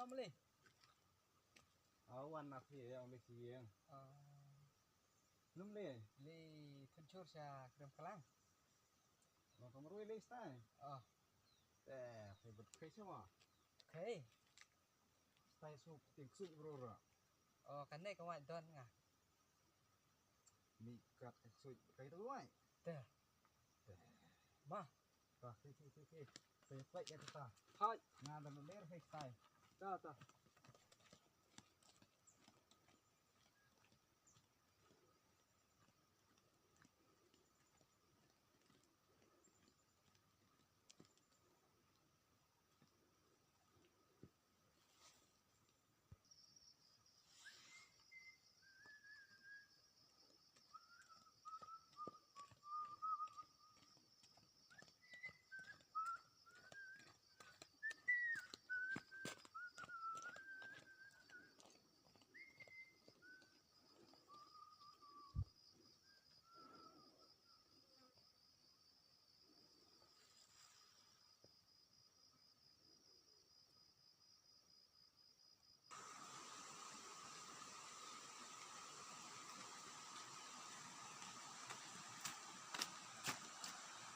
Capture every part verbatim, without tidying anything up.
Mali. Awan na phi ya mali si yang. Lum le. Li thun chur sha krem kalang. Lo kamru le stai. Oh. Te, phi bet kai sha wa. Kai. Stai su, ting su bro ra. Oh, kan ne ka wa don nga. Mi kat ek sui kai tu wai. Te. Te. Ma. Ta, ki, ki, ki, ki. Te, kwai ya ta. Hai. Nga da ler hai tai. Ta, ta.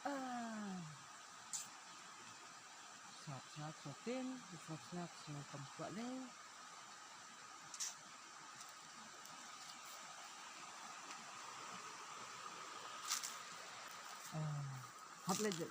Ah. Sngap, sngap, sngap, tin, sngap, sngap, sngap, kam kwah leh. Ah, hap leh je.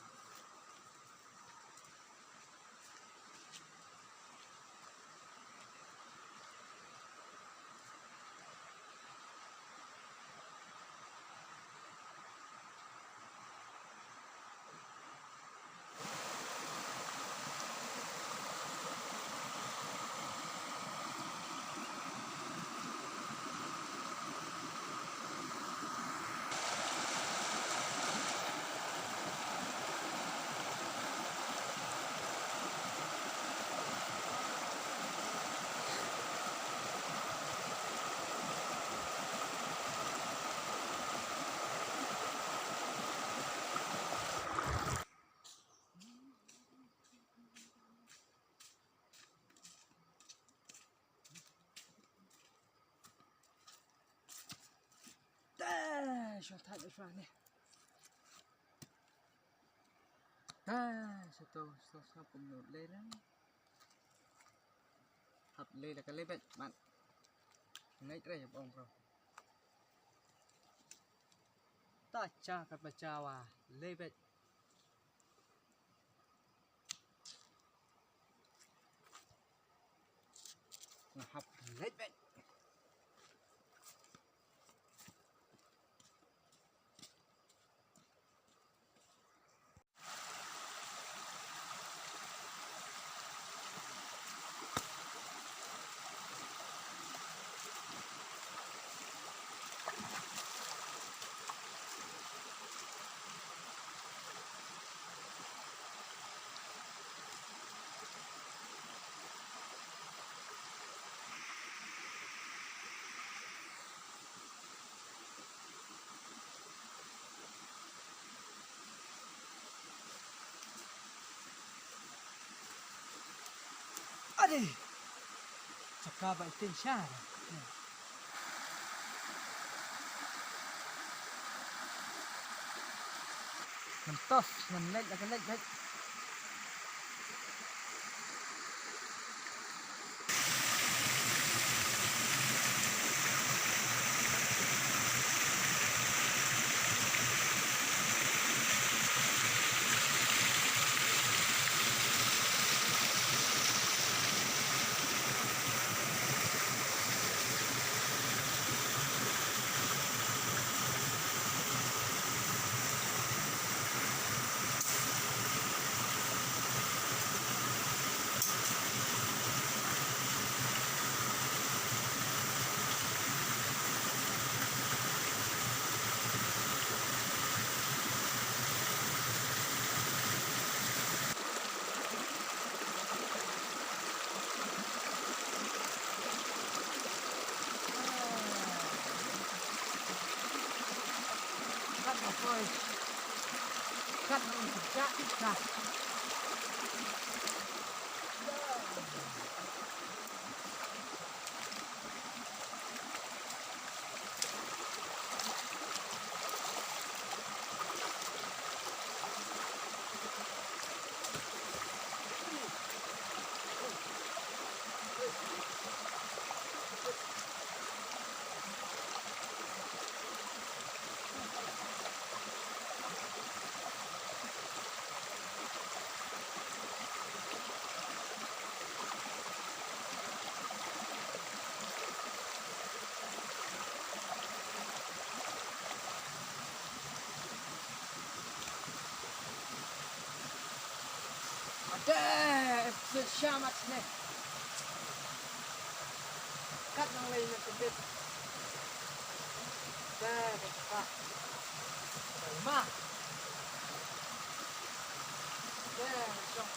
Te, shwa thait shwa ne. Te, shwa to, shwa, shwa pum no le lang. Hap le la ka le bet, man. Ngai tre bong bro. Ta cha ka pa cha wa, le bet. Nga hap leit beit. Ade. Chaka ba itin shar. Ngan tos, ngan leit, ngan leit, leit. Kat ma poi. Kat ma poi. Kat, kat. Te, se shamat ne. Kat nang lei ne tebit. Te, te, te. Ma. Te, shong.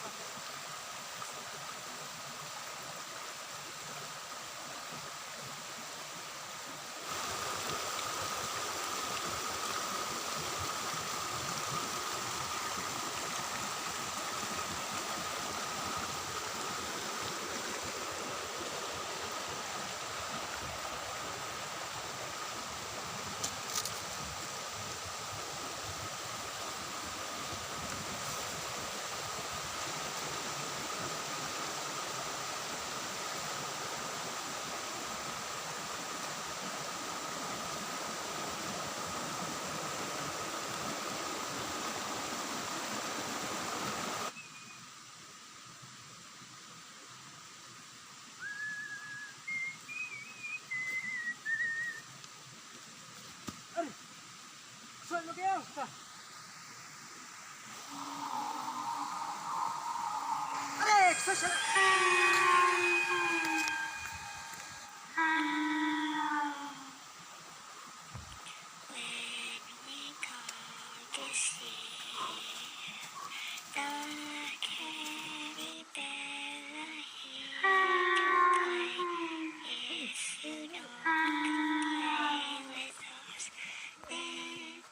When we go to sea, the caribella here to play. If you don't come play with us, then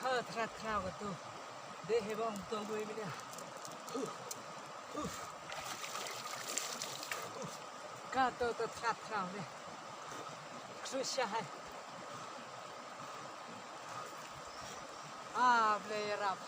Ha, thra thra ka tu. De he bong tu gui mi dia. Uf. Uf. Uf. Ka tu tu thra thra ne. Ksu sha hai. Ah, ble rap.